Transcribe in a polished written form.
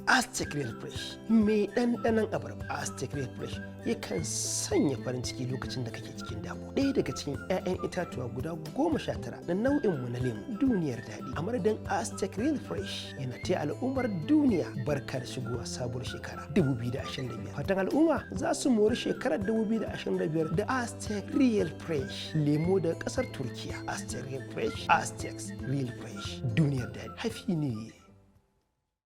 Aztec Real Fresh mai ɗanɗanon abarba. Aztec Real Fresh yakan sanya farin ciki lokacin da kake cikin damuwa. Ɗaya daga cikin 'ya'yan itatuwa guda 19 na nau'in mu na lemu, duniyar daɗi. A madadin Aztec Real Fresh, yana taya al'ummar duniya barka da shigowa sabuwar shekara 2025. Fatan al'umma za su mori shekarar 2025 da Aztec Real Fresh, lemo daga ƙasar Turkiya. Aztec Real Fresh, Aztec Real Fresh, duniyar daɗi. Happy New Year.